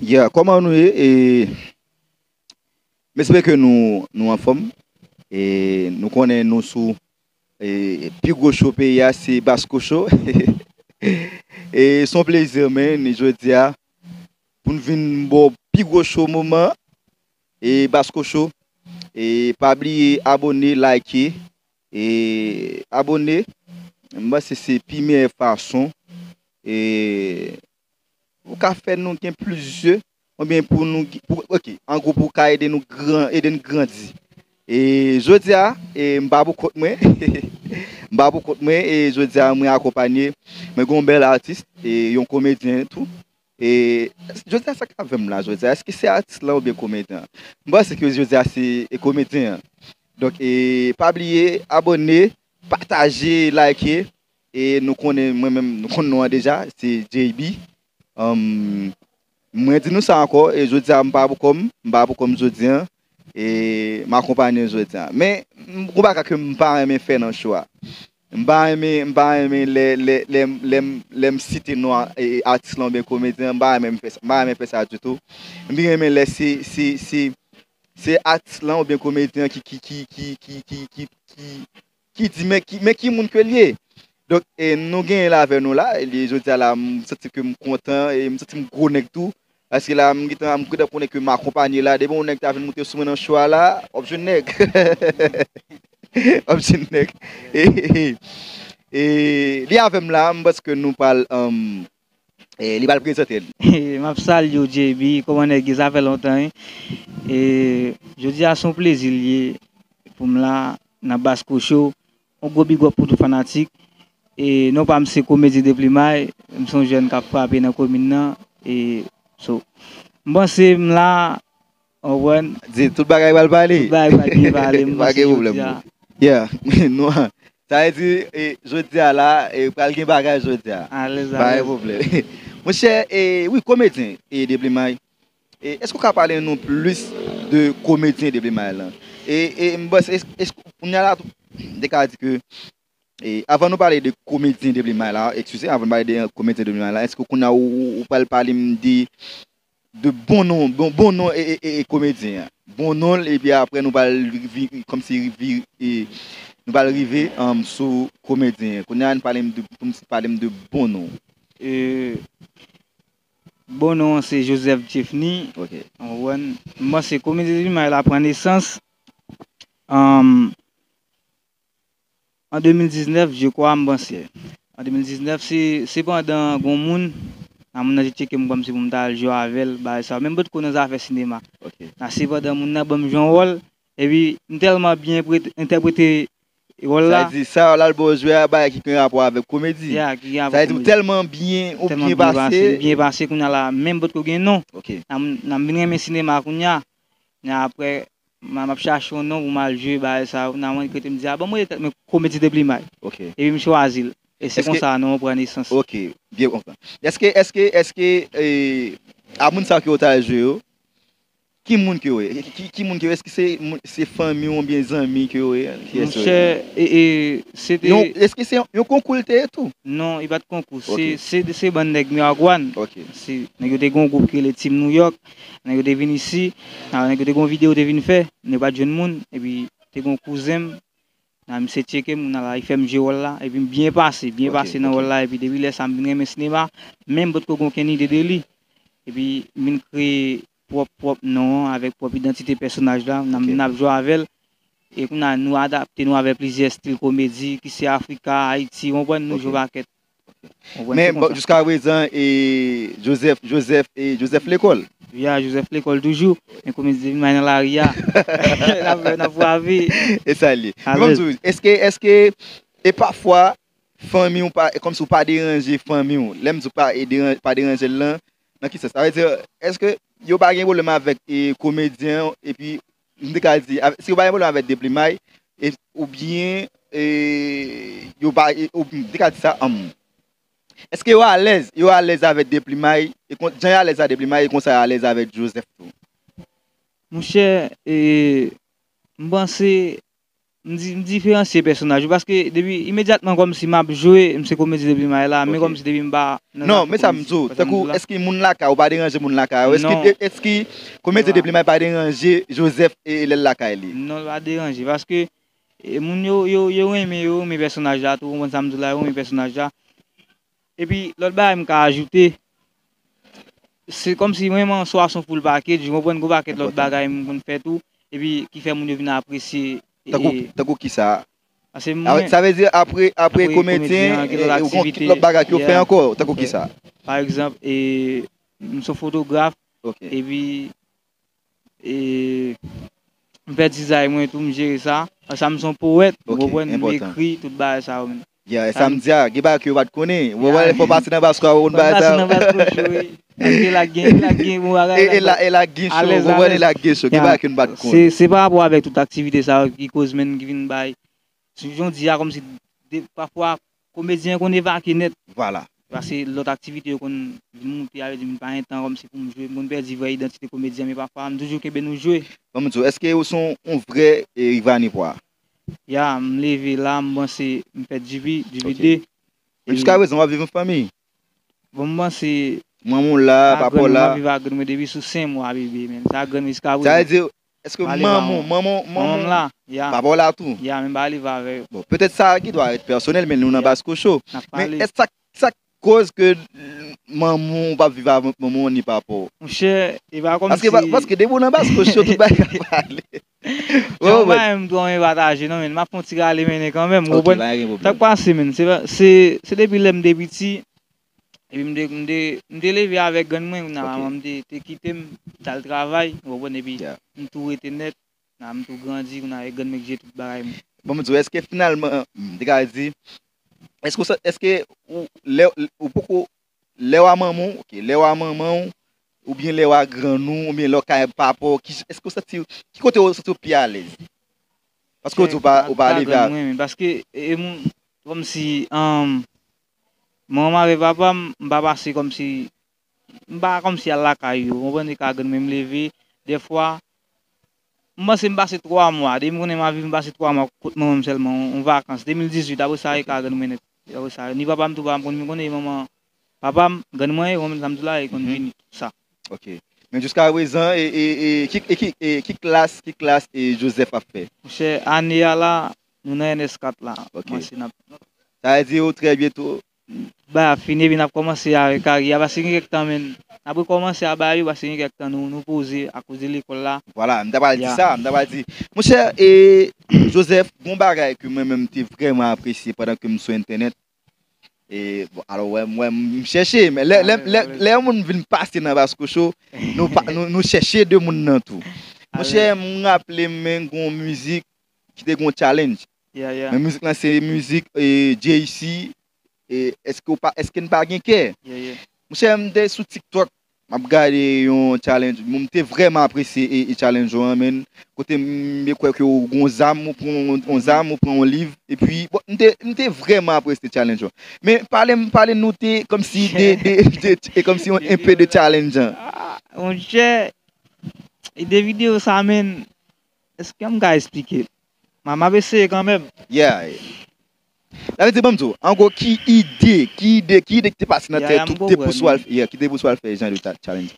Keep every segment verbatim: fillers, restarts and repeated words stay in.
Yeah, kòman nou ye? E, m espere ke nou, nou anfòm. E, nou konnen nou sou, e, pi gwo show peyi a, se Basco Show. E, se yon plezi, men, jodi a, pou n vin ba w pi gwo show moman, e, Basco Show. E, pa bliye abòne, like, e, abòne. M panse se pi meyè fason, e, pou ka fè nou gen plis je, oubyen pou nou, pou, ok, an gwo, pou ka ede nou gran, ede n grandi. E, jodi a, e, m pa pou kont mwen. M pa pou kont mwen, e, jodi a, mwen akonpanye, mwen gen yon bèl atis, e, yon komedyen tou. E, jodi a, sa k avè m la, jodi a, èske se atis lan oubyen komedyen an? M panse ke jodi a, se, e, komedyen an. Donk, e, pa bliye, abòne, pataje, like, e, nou konnen, mwen menm, nou konn non an deja, se J B. Um, mwen di nou sa ankò, e jodi a, m pa pou kò m, m pa pou kò m jodi a, e m akonpanye jodi a. Men, m, gon bagay ke m pa renmen fè nan show a. M pa renmen, m pa renmen lè, lè, lè, lè, m- lè m site non a, e, atis lan oubyen komedyen an, m pa renmen fè sa, m pa renmen fè sa ditou. M byen renmen lè se, se, se, se atis lan oubyen komedyen an ki, ki, ki, ki, ki, ki, ki, ki, ki di men ki, men ki moun ke l ye. Donk, e, nou genyen l avè nou la, e li, jodi a la, m santi ke m kontan, e m santi m gwo nèg tou. Paske la, m gentan, m gentan konnen ke m akonpanye la. Depi yon nèg ta vin moute sou mwen nan show a la, w ap jwenn nèg. W ap jwenn nèg. E, e, e, li avè m la, m panse ke nou pral, um, e, li pral prezante l. M ap salye w, J B. Kòman nèg ye? Sa fè lontan, wi. E, jodi a se yon plezi l ye pou m la nan Basco Show. Yon gwo big up pou tout fanatik. E, non pa m se Komedi Deplimay. M se yon jèn k ap frape nan komin nan. E, so, m panse m la, w konprann? Di, tout bagay pral pale. Tout bagay pral byen pale. M Pa panse gen pwoblèm, jodi a bro. Yeah. Nou, sa vle di, e, jodi a la, e, pral gen bagay jodi a. Alèz, Pa gen alèz. Pwoblèm. Monchè, e, wi, komedyen, e, Deplimay. E, èske w ka pale nou plis de komedyen Deplimay lan? E, e, m panse, èske, èske, kounye a la, m te ka di ke, e, avan nou pale de komedyen Deplimay la, eskize, avan nou pale de komedyen Deplimay la, èske kounye a ou, ou, ou pral pale m de, de bon non, bon, bon non e, e, e, e komedyen an? Bon non l, epi apre nou pral vi-, kòmsi vi-, e, nou pral rive, um, sou komedyen an. Kounye a nou pale m de, kòmsi pale m de bon non. E, Bon non an se Joseph Jeffny. Ok. Ou konprann? M panse komedi Deplimay la pran nesans, um, an de mil diznèf, je crois, m panse. An de mil diznèf, se, se pandan gon moun, nan moun nan te tcheke m kòmsi pou m ta al jwe avè l, bagay sa. Menm potko nan zafè sinema. Ok. Nan se pandan moun nan ban m jwe yon wòl, epi m tèlman byen pre-, entèprete wòl Sa la. Vle di, sa l al ba w jwe a, bagay ki gen rapò avèk komedi. Ya, ki gen rapò Sa vle di, ou komedi. Tèlman byen, ou Tèlman byen byen pase, pase. Byen pase, kounye a la, menm potko gen non. Ok. Nan, nan m vin renmen sinema kounye a. Nan apre, m, m ap chache yon non pou m al jwe, bagay sa yo. Nan mwen ki rete m di, a, ban mwen tèt mwen Komedi Deplimay. Ok. Epi m chwazi l. E se Èske konsa non an pran nesans. Ok, byen konprann. Èske, èske, èske, e, a moun sa yo ke w t al jwe yo, ki moun ke yo ye? Ki, ki, ki moun ke yo ye? Èske se moun, se fanmi w oubyen zanmi ke yo ye? Kiyès yo ye? Monchè, e, e, se te Yon, èske se yon, yon konkou l te ye tou? Non, li pa t konkou. Se, Ok. se, se bann nèg Miragwàn. Ok. Se, nèg yo te gen yon gwoup ki rele Team New York. Nèg yo te vin isi. Nan, nèg yo te gen yon videyo yo te vin fè. Nèg yo pa t jwenn moun. Epi, te gen yon kouzen m. Nan, misye tcheke m, nan la, li fè m jwe wòl la. Epi, m byen pase, byen Ok, pase nan ok. wòl la. Epi, depi lè sa, m vin renmen sinema. Menm potko gen okenn ide de li. Epi, m vin kreye pwòp, pwòp non an, avèk pwòp idantite pèsonaj la, n ap, Ok. n ap jwe avè l. E kounye a, nou adapte nou avèk plizyè estil komedi, ki se Afrika, Ayiti, w konprann, nou Ok. jwe pakèt. W konprann, Men, se bon, konsa. Jiska prezan, e, Joseph, Joseph, e, Joseph Lekòl. Ya, Joseph Lekòl toujou. Men komedi Deplimay nan lari a. N ap, n ap frape. E sa l ye. Men ban m Alèz. di w, èske, èske, e pafwa, fanmi w pa, e kòmsi w pa deranje fanmi w. Lè m di w pa, e deran-, pa deranje l lan, nan ki sans? Sa vle di, èske yo pa gen pwoblèm avèk, e, komedyen an, epi, m te ka di, a, èske yo pa gen pwoblèm avèk Deplimay, e, oubyen, e, yo pa, e, ou, m te ka di sa, anm, èske yo alèz, yo alèz avèk Deplimay, e kon, jan yo alèz a Deplimay, e konsa yo alèz avèk Joseph tou? Monchè, e, m panse, m di, m diferansye pèsonaj yo, paske depi imedyatman kòmsi m ap jwe, m se komedyen depi m ay la, men kòmsi depi m pa nan zafè komedyen, ou konprann sa m di w la? Non, men sa m di w, tankou, èske moun lakay ou pa deranje moun lakay ou? Èske, èske komedyen depi m ay pa deranje Joseph e, e lè l lakay li? Non, l pa deranje, paske e, moun yo, yo, yo renmen, yo renmen pèsonaj la tou, ou konprann sa m di w la, yo renmen pèsonaj la. Epi, lòt bagay m ka ajoute, se kòmsi mwen, mwen swa se yon full package, ou konprann, gon pakèt lòt bagay m konn fè tou, epi ki fè moun yo vin apresye. Tankou, e, tankou kisa? Paske mwen, sa vle di apre, apre komedyen, gen lòt aktivite, ou gon lòt bagay ke w fè ankò, tankou kisa? Pa egzanp, e, m se yon fotograf, epi e, m fè dizay mwen tou, m jere sa. Paske m se yon powèt, ou konprann, m ekri, tout bagay sa yo menm. Yeah, e sa m di a, gen bagay ke yo pa t konnen. Ou wè, lè fò pase nan Basko a, ou konn bagay sa yo. Paske la gen, la gen bon bagay, e la, e la gen cho, ou konprann, e la gen cho, gen bagay ke n pa t konnen. Se, se pa rapò avèk tout aktivite sa yo ki koz menm ki vin bay Si jan w di a, kòmsi de, pafwa, komedyen an konn evake nèt. Vwala. Paske lòt aktivite yo konn vin moute, avè di m vin pa gen tan kòmsi pou m jwe, m konn pèdi vrè idantite komedyen, men pafwa, m toujou kenbe nou jwe. Ban m di w, èske ou se yon, yon vrè, e, Rivanipwa? Ya, m leve la, m panse, m fèt Dipi, Dipi de. Men jiskaprezan, w ap viv an fanmi? Bon, m panse manman w la, papa w la. M ap viv ak grann mwen depi sou senk mwa bebe, men. Sa grann mwen jiskaprezan. Sa vle di, èske manman w, manman w, manman w la, ya. Papa w la tou? Ya, men m pa leve avè yo. Bon, petèt sa ki dwa rete pèsonèl, men nou nan Basko Show. Men èske sa, sa k koz ke manman w p ap viv avèk manman w ni papa w? Monchè, e pa kòmsi. Paske, paske depi w nan Basko Show, tout bagay ap pale. Jan w bay m twò renmen pataje, non, men m ap fè yon ti rale mennen kanmenm, ou konprann? Sa k pase, men, se, se, se depi lè m te piti, Epi m te, m te, m te leve avèk grann mwen, kounye a manman m te, te kite m, t al travay, ou konprann, epi m tou rete nèt, kounye a m tou grandi, kounye a e grann mwen k jere tout bagay mwen. Bon, m di w, èske finalman, m te ka di, èske w sa, èske ou, lè, ou poko, lè w a manman w, ok, lè w a manman w, oubyen lè w a grann ou, oubyen lè w kay papa w, ki, èske w santi, ki kote w santi w pi alèz? Paske w di w pa, ou pa leve a. Grann mwen, men, paske, e, e, moun, kòmsi, um, Manman m avè papa m, m pa pase kòmsi, m pa kòmsi al lakay yo, ou konprann, e ka grann mwen m leve, dèfwa, m panse m pase twa mwa, depi m konnen m ap viv, m pase twa mwa kot manman m sèlman, yon, yon vakans, de mil dizuit, apre sa, e ka grann mwen nèt. Apre sa, ni papa m tou, papa m konn vin konnen, manman, papa m, grann mwen, ou konprann sa m di w la, e konn vini, tou sa. Ok. Men jiskaprezan, e, e, e, ki, e, ki, e, ki klas, ki klas, e, Joseph ap fè? Monchè, ane a la, nou nan N S kat la. Ok. Kòmanse n ap Sa vle di ou trè byento. Bagay ap fini, epi n ap kòmanse avèk karyè a, paske gen kèk tan, men, n ap rekòmanse a bagay yo, paske gen kèk tan nou, nou poze akoz de lekòl la. Vwala, m ta pral di sa, m ta pral di. Monchè, e, Joseph, gon bagay ke mwen menm m te vrèman apresye pandan ke m sou entènèt. E, bon, alò, wè, mwen, m chèche, men lè, lè, lè, lè yon moun vin pase nan Basko Show, nou pa, nou, nou chèche de moun nan tou. Monchè, m raple m, men gon mizik ki te gon challenge. Yeah, yeah. Men mizik lan se mizik, e, Jay-Z, e, èske w pa, èske n pa gen kè? Yeah, yeah. Monchè, m te sou TikTok, m ap gade yon challenge, m te vrèman apresye e, e challenge ou an, men kote m, m kwè ke w gon zam, ou pran yon, yon zam, ou pran yon liv, epi, bon, m te, m te vrèman apresye challenge ou an. Men pale m, pale nou te, kòmsi de, de, de, e kòmsi yon, enpe de challenge an. Ah, monchè, ide videyo sa, men, èske m ka esplike? M, m ap eseye kanmenm. Yeah. Sa vle di, ban m di w, an gwo, ki ide, ki ide, ki ide ki te pase nan tèt ou, ki te pouse w al, yeah, ki te pouse w al fè jan de ta-, challenge?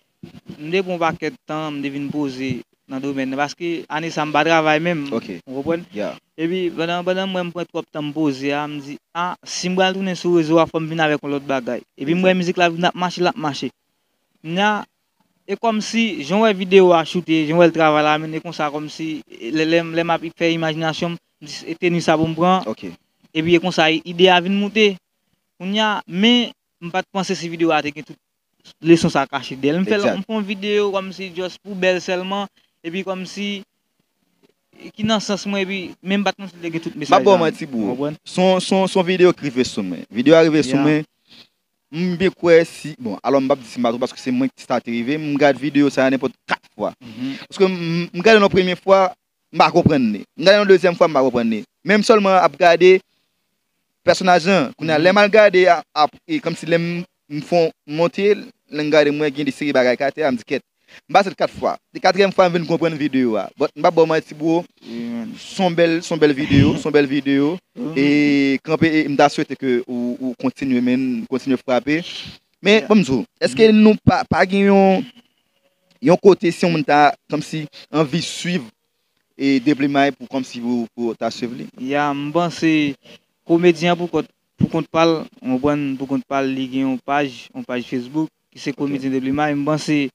M te pran yon pakèt tan, m te vin poze nan domèn nan, paske ane sa m pa travay menm, ou konprann? Yeah. Epi, pandan, pandan m wè m pran twòp tan m poze a, m di, a, si m pral tounen sou rezo a, fò m vin avèk yon lòt bagay. Epi m wè mizik la vin ap mache, l ap mache. Kounye a, e kòmsi, jan w wè videyo a choute, jan w wè l travay la, men e konsa kòmsi, lè, lè, lè m ap fè imajinasyon m, m di, e teni sa pou m pran. Ok. Epi e konsa, ide a vin moute. Kounye a, men, m pa t panse si videyo a te gen tout leson sa kache dèyè l. M fè l, m fè yon videyo kòmsi just pou bèl sèlman, epi kòmsi, ki nan sans mwen, epi, men m pa t panse li te gen tout mesaj la. M ap ba w manti, bro. Ou konprann? Se yon, se yon, se yon videyo ki rive sou mwen. Videyo a rive sou mwen. M byen kwè si, bon, alò m p ap di si m pa twonpe paske se mwen ki sa te rive, m gad videyo sa a nenpòt kat fwa. Paske m, m gade l yon premye fwa, m pa konprann li. M gade l yon dezyèm fwa, m pa konprann li. Men m sèlman ap gade pèsonaj lan. Kounye a, lè m al gade a, a, e kòmsi lè m, m fè yon monte, lè m gade m wè gen de seri bagay k atè a, m di, kèt, M pase l kat fwa. Se katriyèm fwa m vin konprann videyo a. But m p ap ba w manti, bro. Wi, man. Se yon bèl, se yon bèl videyo, se yon bèl videyo. Mhm. E kanpe, e m ta swete ke ou, ou kontinye, men, kontinye frape. Men, yeah, ban m di w, èske, mhm, nou pa, pa gen yon, yon kote si yon moun ta, kòmsi, anvi swiv e Deplimay pou kòmsi pou, pou ta swiv li? Ya, m panse komedyen an pou kont, pou kont pa l, ou konprann, pou kont pa l, li gen yon paj, yon paj Facebook ki se, ok, Komedyen Deplimay. M panse,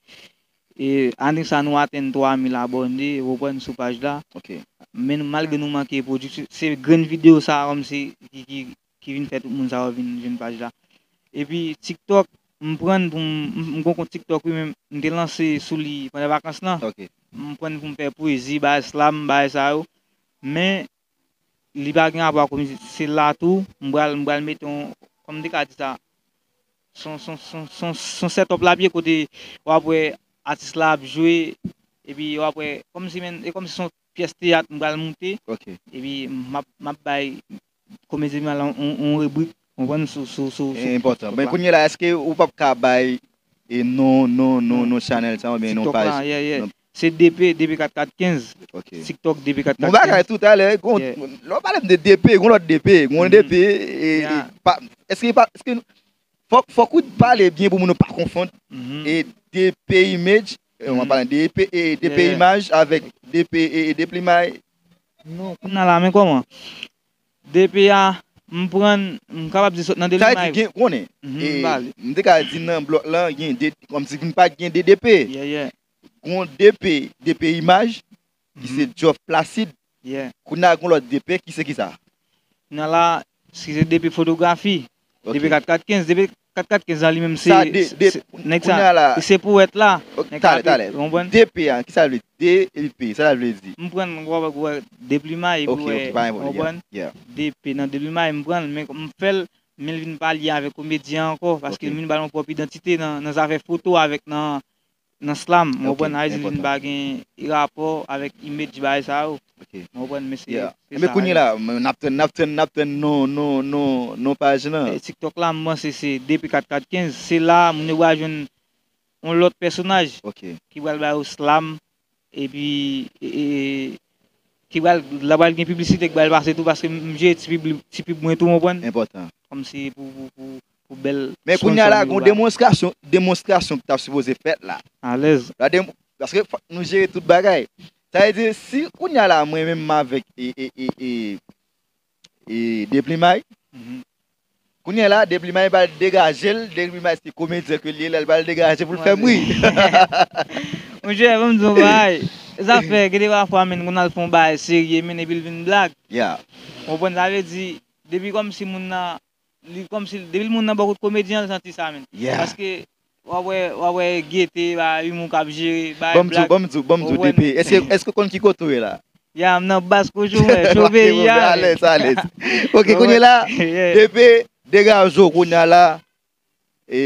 e, ane sa nou atenn twa mil abòne, ou konprann, sou paj la. Ok. Men malgre nou manke pwodiksyon, se grenn videyo sa a kòmsi ki, ki, ki vin fè tout moun sa yo vin jwenn paj la. Epi TikTok, m pran l pou m, m, m gon kont TikTok wi, men m te lanse sou li pandan vakans lan. Ok. M pran l pou m fè pwezi, bay slam, bay sa yo. Men li pa gen rapò ak komedi. Se la tou, m pral, m pral mete yon, kòman m te ka di sa, son, son, son, son, son setup la pye kote w ap wè atis la ap jwe, epi w ap wè, kòmsi, men, e kòmsi son pyès teyat m pral moute. Ok. Epi m ap, m ap bay Komedyen Deplimay yon, yon, yon ribrik, ou konprann, sou, sou, sou, sou, enpòtan. Sou TikTok la. Men kounye la, èske ou p ap ka bay, e, non, non, non, non, channel sa, oubyen non, paj la, yeah, yeah, non. Se D P, D P kat kat kenz. Ok. TikTok D P kat kat kenz. Bon bagay tou, talè, gon, yeah, lè w pale m de D P, gon lòt D P, gon, mhm, D P, e, e, yeah, pa, èske pa, èske Fòk, fòk ou pale byen pou moun yo pa konfonn. Mhm. E D P Image, e, w ap pale de D P, e, D P Image avèk D P, e, e, Deplimay. Non, kounye a la, men kòman? D P a, m pran, m kapab di sot nan Deplimay. Sa vle di gen, konnen, mhm, e, m te ka di nan blòk lan, gen de, kòmsi vin pa gen de D P. Yeah, yeah. Gon D P, D P Image, ki se, mhm, Geoff Placide. Yeah. Kounye a gon lòt D P, ki se kisa? Kounye a la, si se D P fotografi, ok, D P kat kat kenz, D P kat kat kenz la li menm se, sa, de, de, se, nèg sa, kounye a la, se powèt la. Ok, nèg talè, talè. Ou konprann? D P a, kisa l vle di? D epi P, sa l vle di? M pran, ou wè, Deplimay, epi, ok, wè, ok, pa gen pwoblèm, ou konprann? Yeah, yeah. D P nan Deplimay, m pran l, men m fè l, men l vin pa lye avèk komedyen ankò, paske, ok, l vin ba l yon pwòp idantite nan, nan zafè foto avèk nan nan slam, ou konprann, sa vle di li pa gen rapò avèk image bagay sa yo. Ok. Ou konprann, men se, yeah, se sa. Enben kounye la, n ap tann, n ap tann, n ap tann non, non, non, non paj lan. E TikTok la, m panse se D P kat kat kenz. Se la, moun yo pral jwenn yon lòt pèsonaj, ok, ki pral ba yo slam, epi, e, e, ki pral, la pral gen piblisite ki pral pase tou, paske m, m jere ti pib, ti pib mwen tou, ou konprann? Enpòtan. Kòmsi pou, pou, pou, pou bèl son sa yo ba. Men kounye a la, gon demonstrasyon, demonstrasyon ki t ap sipoze fèt la. Alèz. La dem-, paske fòk nou jere tout bagay. Sa vle di, si kounye a la, mwen menm m avèk, e, e, e, e, e, Deplimay, mhm, kounye a la, Deplimay pral degaje l, Deplimay se komedyen ke l ye, la l pral degaje pou l fè m ri. Monchè, ban m di w yon bagay. Zafè, gen de pafwa, menn, moun al fè yon bagay serye, menn, epi l vin blag. Yeah. Ou konprann, sa vle di, depi kòmsi moun nan, li kòmsi, depi l moun nan bò kot komedyen an, l santi sa, menn. Yeah. Paske, w ap wè, w ap wè gete, ba, imou k ap jere, ba, blag. Ban m di w, ban m di w, ban m di w, ou konprann? D P, èske, èske w konn ki kote w ye la? Ya, m nan baz kochon, mwen, cho peyi a. Alèz, alèz. Ok, kounye a la, yeah, D P, degaje w kounye a la, e,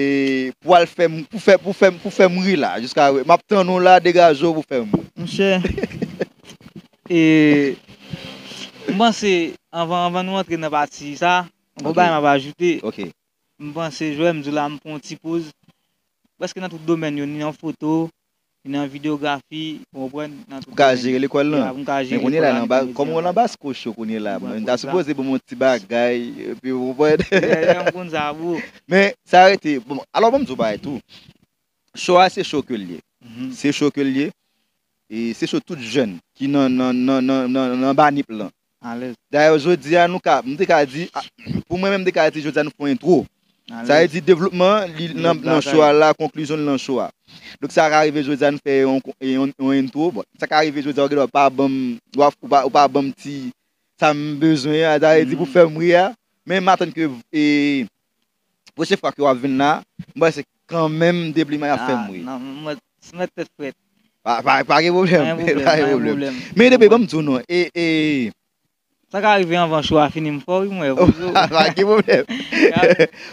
pou al fè m, pou fè, pou fè m, pou fè m ri la, jiska, m ap tann ou la, degaje w pou fè m ri. Monchè, e, m panse, anvan, anvan nou antre nan pati sa, gon bagay m ap ajoute. Ok. M panse, jwè, m di w la, m pran yon ti poz. Prèske nan tout domèn yo, ni nan foto, ni nan videyografi, ou konprann, nan tout domèn. Ou ka jere lekòl lan. Ya, m ka jere lekòl lan, ni komedyen an. Men kounye a la, nan baz, kòm ou nan baz kochon kounye a la, m ta sipoze ban m yon ti bagay, epi ou konprann. Ya, ya, m konn sa, bro. Men, sa rete, bon, alò, ban m di w bagay tou. Cho a, se cho ke l ye. Mhm. Se cho ke l ye. E se cho tout jèn ki nan, nan, nan, nan, nan, nan anba nip lan. Alèz. Dayè, jodi a, nou ka, m te ka di, a, pou mwen menm, m te ka di, jodi a, nou fè yon entwo. Alèz. Sa vle di, devlopman, li nan, nan cho a la, konklizyon li nan cho a. Donk, sa ka rive jodi a, nou fè yon, yon, yon entwo. Bon, sa ka rive jodi a, ou gen dwa pa ban m, ou pa, ou pa, ou pa ban m ti, sa m bezwen an, sa vle di, pou fè m ri a. Men m atann ke, e, pwochen fwa ke w ap vin la, m panse kanmenm Deplimay ap fè m ri. Ah, non, mwen, mwen tèt frèt. Pa, pa, pa gen pwoblèm. Pa gen pwoblèm, pa gen pwoblèm. Men Depi, ban m di w non. E, e, sa ka rive anvan cho a fini, m fè w ri, mwen, pou di w. Pa gen pwoblèm.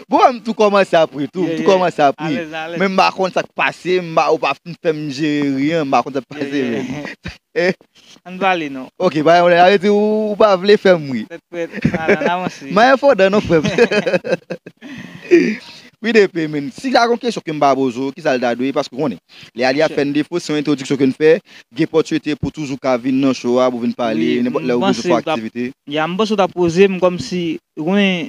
Bon, m tou kòmanse ap ri tou, m tou kòmanse ap ri. Alèz, alèz. Men m pa konn sa k pase, m pa, ou pa fin fè m jere ri an, m pa konn sa k pase, men. Eh? Ann pale non. Ok, pa gen pwoblèm. Sa vle di ou, ou pa vle fè m ri. Tèt frèt, ann, ann avanse. Mayen fò dan non, frè m. Wi, D P, men si ta gon kesyon ke m pa poze w, kisa l ta dwe ye? Paske w konnen, lè a li ap fè n defo, se yon entwodiksyon ke n fè, gen pòsibite pou toujou ka vin nan show a, pou vin pale, nenpòt lè ou bezwen fè aktivite. Ya, m panse w t ap poze m kòmsi, ou konnen,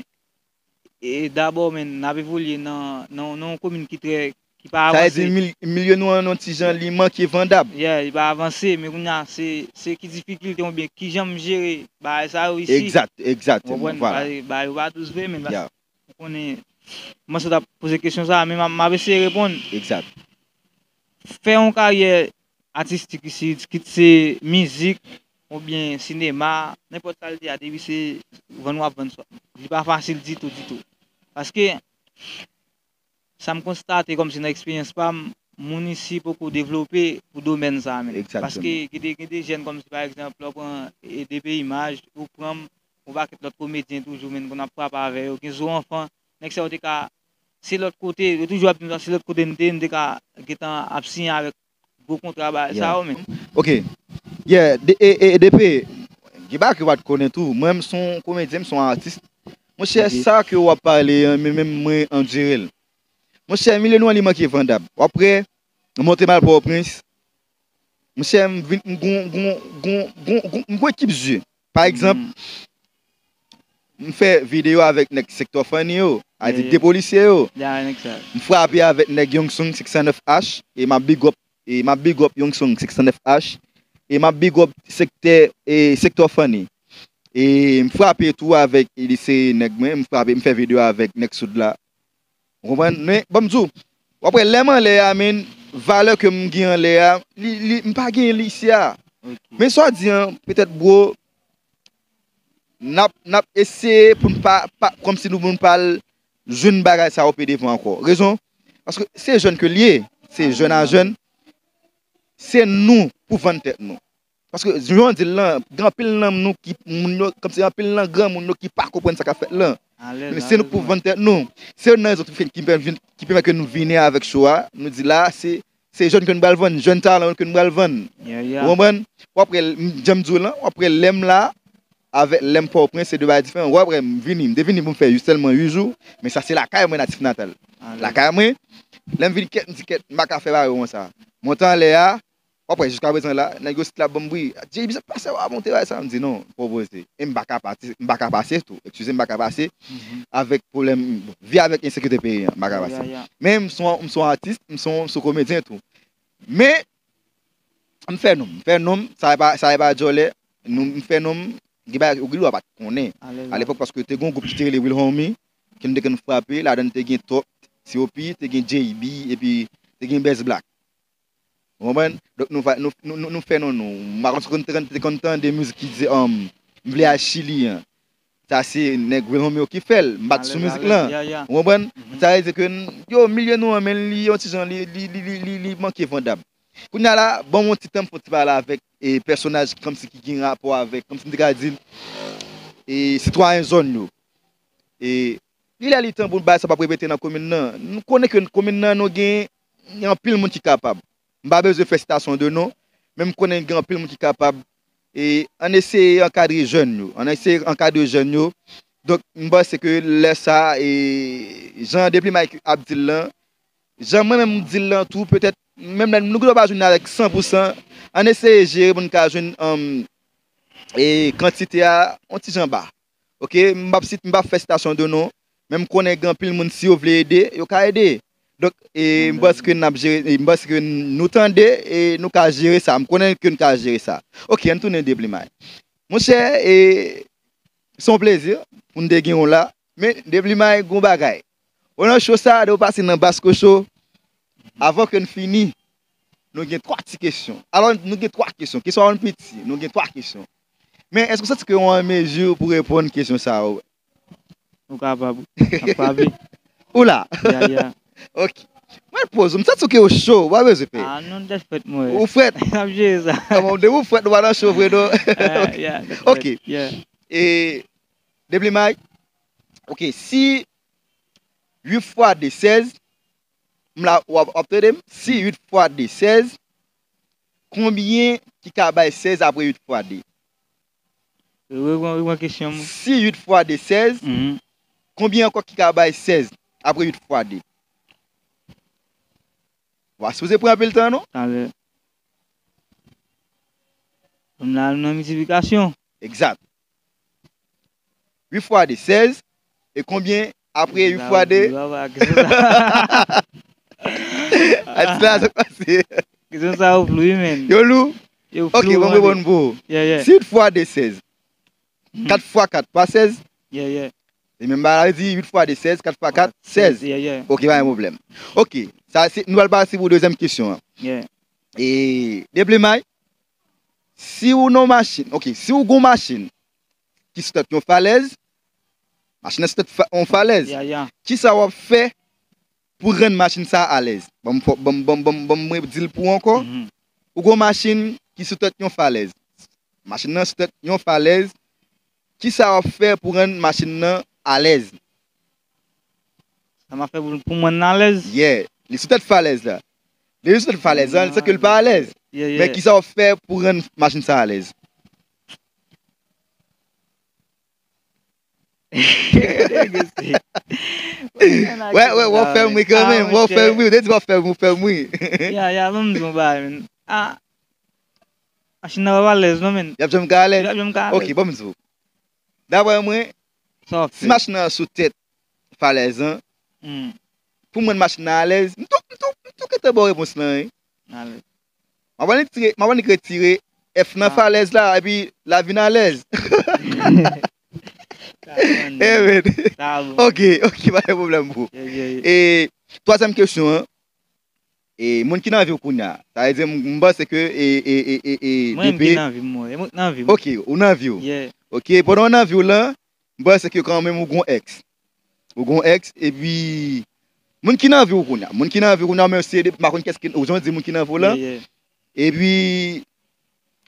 e, dabò, men, n ap evolye nan, nan, nan yon komin ki trè, ki pa avanse. Sa vle di, mil-, milye nou an, yon ti jan, li manke vandab. Yeah, li pa avanse, men kounye a, se, se ki difikilte oubyen ki jan m jere bagay sa yo isi. Egzat, egzat, vwala. Bagay, bagay yo pa dous vre, men ou konnen, m panse w t ap poze kesyon sa a, men m ap, m ap eseye reponn. Egzat. Fè yon karyè atistik isi, kit se mizik, oubyen sinema, nenpòt sa l te ye, depi se vann w ap vann swa. Li pa fasil ditou, ditou. Paske, sa m konstate kòmsi nan eksperyans pa m, moun isi poko devlope pou domèn sa a menm. Egzakteman. Paske gen de, gen de jèn kòmsi, pa egzanp, lè w pran, e, D P Imaj, ou pran m, yon pakèt lòt komedyen toujou, menm, konn ap frape avè yo, gen Zo Anfan, nèg sa yo te ka, se lòt kote, yo toujou ap di m sa, se lòt kote n te, n te ka gentan ap siyen avèk gwo kontra bagay sa yo, men. Ok. Yeah, de, e, e, D P, gen bagay ke w pa t konnen tou. Mwen, m se yon komedyen, m se yon atis. Monchè, sa ke w ap pale an, men menm mwen andire l. Monchè, milye nou an, li manke vandab. W ap wè, m monte m al Pòtoprens. Monchè, m vin, m gon, gon, gon, gon, gon, m gon ekip zye. Pa egzanp, m fè videyo avèk nèg Sektò Funny yo, a di de polisye yo. M frape avèk nèg Young Song six oh nine H, e m ap big up, e m ap big up Young Song six oh nine H, e m ap big up sektè, e Sektò Funny. E m frape tou avèk, e li se nèg mwen, m frape, m fè videyo avèk nèg Soud la. Ou konprann? Men, ban m di w, w ap wè lè m anlè a, men, valè ke m gen anlè a, li, li, m pa gen li isi a. Ok. Men sa w di an, petèt, bro, n ap, n ap eseye pou n pa, pa, kòmsi nou, pou n pa al jwenn bagay sa yo pi devan ankò. Rezon? Paske se jèn ke l ye, se jèn a jèn, se nou pou vann tèt nou. Paske, jan w di l lan, gen anpil nan nou ki, moun yo, kòmsi anpil nan granmoun yo ki pa konprann sa k ap fèt lan. Men se nou k pou vann tèt nou. Se youn nan rezon ki fè, ki pèmèt, ki pèmèt ke nou vini avèk show a. Nou di la, se, se jèn ke nou pral vann, jèn talan yo ke nou pral vann. Ou konprann? W ap wè, m, jan m di w lan, w ap wè lè m la, avèk lè m Pòtoprens, se de bagay diferan. W ap wè m vini, m te vini pou m fè jis sèlman uit jou, men sa se lakay mwen, natif natal. Lakay mwen, lè m vini kèt, m di kèt, m pa ka fè bagay konsa. Monte anlè a, w ap wè, jiska prezan la, nèg yo sit la ban m bri. J B, sa k pase, w a monte bagay sa? M di non, pwopoze. E m pa ka pati, m pa ka pase tou. Eskize, m pa ka pase avèk pwoblèm, bon, vi avèk ensekirite peyi an, m pa ka pase. Men m se yon, m se yon atis, m se yon, m se yon komedyen tou. Men, m fè non m, m fè non m, sa e pa, sa e pa djòlè, nou, m fè non m, gen bagay ou gen dwa pa t konnen. Alepòk, paske te gen yon gwoup ki te rele Real Homie, ke m te konn frape, ladan l te gen Top, T O P, te gen J B, epi te gen Best Black. Ou konprann? Donk, nou va, nou, nou, nou, nou fè non nou. M pa konn si w konn, te konn, te konn tande mizik ki di, um, m vle al Chili an. Sa se nèg Real Homie yo ki fè l. M pa t sou mizik lan. Ou konprann? Sa vle di ke n, yo, milye nou an, men li, yon ti jan, li, li, li, li, li, li manke vandab. Kounye a la, ban m yon ti tan m fè yon ti pale avèk, e, pèsonaj kòmsi ki gen rapò avèk, kòmsi m te ka di, e, sitwayen zòn yo. E, li lè li tan pou bagay sa p ap repete nan komin nan. Nou konnen ke komin nan, nou gen anpil moun ki kapab. M pa bezwen fè sitasyon de non, men m konnen gen anpil moun ki kapab. E ann eseye ankadre jèn yo. Ann eseye ankadre jèn yo. Donk, m panse ke lè sa, e, jan Deplimay ap di l lan, jan mwen menm m di l lan tou, petèt, menm lè nou gen dwa pa jwenn avèk san pou san, ann eseye jere pou n ka jwenn, um, e, kantite a, yon ti jan ba. Ok, m p ap sit-, m p ap fè sitasyon de non, men m konnen gen anpil moun, si yo vle ede, yo ka ede. Donk, e, m panse ke n ap jere, e, m panse ke nou tande, e, nou ka jere sa. M konnen ke n ka jere sa. Ok, ann tounen Deplimay. Monchè, e, se yon plezi pou n te gen w la. Men, Deplimay, gon bagay. Ou nan show sa, depi w pase nan Basko Show, avan ke n fini, nou gen twa ti kesyon. Alò, nou gen twa kesyon. Kesyon an piti, nou gen twa kesyon. Men, èske w santi ke w an mezi pou reponn kesyon sa yo? Ou kapab. N ap frape. Ou la? Ya, ya. Ok. Mwen poze w, m santi ke w cho, w pa bezwen pè. Ah, non, tèt frèt mwen. Ou frèt? N ap jere sa. Kòman, depi w frèt, ou pa nan cho vre, non? Ah, ya, tèt frèt. Ok. Ya. E, Deplimay, ok, si uit fwa de, sèz, m la, w ap, w ap tande m? Si uit fwa de, sèz, konbyen ki ka bay sèz apre uit fwa de? Reprann, reprann kesyon m. Si uit fwa de, sèz, konbyen ankò ki ka bay sèz? apre uit fwa de? Ou pa sipoze pran anpil tan, non? Talè. M la nan miltiplikasyon. Egzat. Uit fwa de, sèz. E konbyen apre uit fwa de? Atis la, sa k pase? Kesyon sa yo flou wi, men. Yo lou? Yo flou. Ok, bon, mwen reponn pou ou. Si uit fwa de, sèz. Kat fwa kat pa sèz? Se menm bagay la, di uit fwa de, sèz, kat fwa kat, sèz. Ok, pa gen pwoblèm. Ok, sa se, nou pral pase pou dezyèm kesyon an. E, Deplimay, si ou nan yon machin, ok, si ou gon machin ki sou tèt yon falèz, machin nan sou tèt fa- yon falèz, kisa w ap fè pou rann machin sa a alèz? Ban m fò- ban m- ban m- ban m- ban m- mwen di l pou ou ankò. Ou gon machin ki sou tèt yon falèz. Machin nan sou tèt yon falèz. Kisa w ap fè pou rann machin nan alèz? Sa m ap fè pou, pou m rann l alèz? Yeah. Li sou tèt falèz la. Li sou tèt falèz la, li santi ke l pa alèz. Men kisa w ap fè pou rann machin sa alèz? Wè, wè, w ap fè m ri kanmenm, w ap fè m ri, ou te di w ap fè m, ou fè m ri. Ya, ya, ban m di w yon bagay, men. A, machin nan p ap alèz non, men. Y ap janm ka alèz? Y ap janm ka alèz. Ok, ban m di w. Daprè mwen, si machin nan sou tèt falèz lan, pou m rann machin nan alèz, m tou, m tou, m tou gentan ba w repons lan, wi. Alèz. M ap annik tire, m ap annik retire F nan falèz la, epi l a vin alèz. Sa bon, sa bon. Ok, ok, pa gen pwoblèm, bro. E, twazyèm kesyon an, e, moun ki nan vi w kounye a, sa vle di, m, m panse ke, e, e, e, e, e, Mwen menm ki nan vi m, mwen, e mwen ki nan vi m. Ok, ou nan vi w. Ok, pandan w nan vi w lan, m panse ke kanmenm ou gon èks. Ou gon èks, epi moun ki nan vi w kounye a. Moun ki nan vi w kounye a, men se de, m pa konn kès ki, ou jan w di moun ki nan vi w lan. Epi,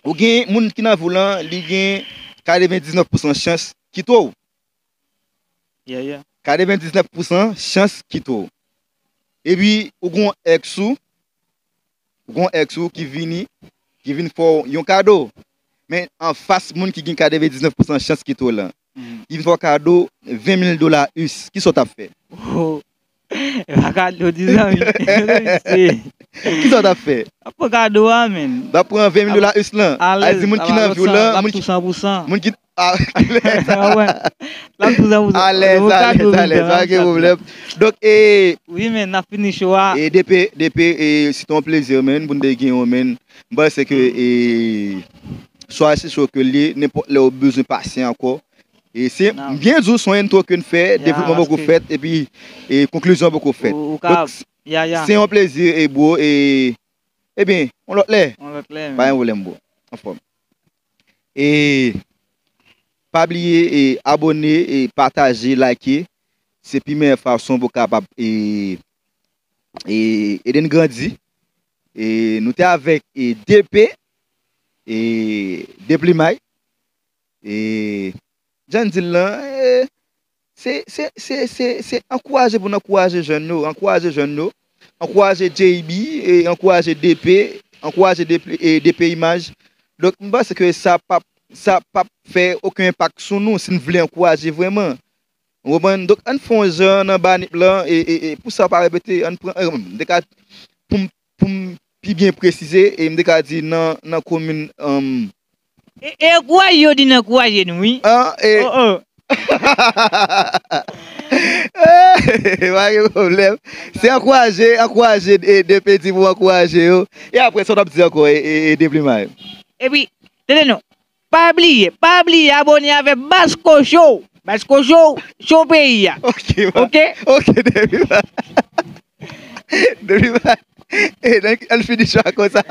ou gen moun ki nan vi w lan, li gen katrevendiznèf pousan chans kite w. Katrevendiznèf pousan chans kite w. Epi, ou gon èks ou, ou gon èks ou ki vini, ki vin fè w yon kado. Men anfas moun ki gen katrevendiznèf pousan chans kite w lan, ki vin fè w kado ven mil dola us, kisa w t ap fè? Oh, e pa kado di zanmi. Kisa w t ap fè? Ap pran kado a, men. W ap pran ven mil dola us lan. Alèz, di moun ki nan vi w lan, moun ki, moun ki, Alèz, alèz, alèz, pa gen pwoblèm. Donk, e, wi, men, n ap fini show a. E, DP, DP, e, se te yon plezi, men, pou n te gen w, men. M panse ke, e, show a se show ke l ye, nenpòt lè ou bezwen pase ankò. E se, m byen di w, se yon entwo ke n fè, devlopman poko fèt, epi, e, konklizyon poko fèt. Donk, se yon plezi, e, bro, e, ebyen, yon lòt lè. Yon lòt lè, pa gen pwoblèm, bro. Anfòm. E pa bliye e abòne, e pataje, like. Se pi meyè fason pou kapab e, e ede n grandi. E nou te avèk e DP, e Deplimay. E jan n di l lan, e se, se, se, se, se ankouraje pou n ankouraje jèn yo, ankouraje jèn yo, ankouraje JB, e ankouraje DP, ankouraje DP, e DP Image. Donk, m panse ke sa p ap, sa p ap fè okenn enpak sou nou si n vle ankouraje vrèman. Ou konprann? Donk, ann fè yon jan nan banip lan, e, e, e pou sa pa repete, ann pran, e, m te ka, pou m, pou m pi byen presize, e m te ka di nan, nan komin, um, E, e ankouraje yo di n ankouraje nou, wi. An, e. Oh, oh. Pa gen pwoblèm. Se ankouraje, ankouraje, e DP di pou ankouraje yo. E apre, sa w t ap di ankò, e, e, e Deplimay? Epi, tande non. Pa bliye, pa bliye abòne avèk Basco Show. Basco Show, show peyi a. Ok, ok, Deplimay. Deplimay. E, donk, ann fini show a konsa.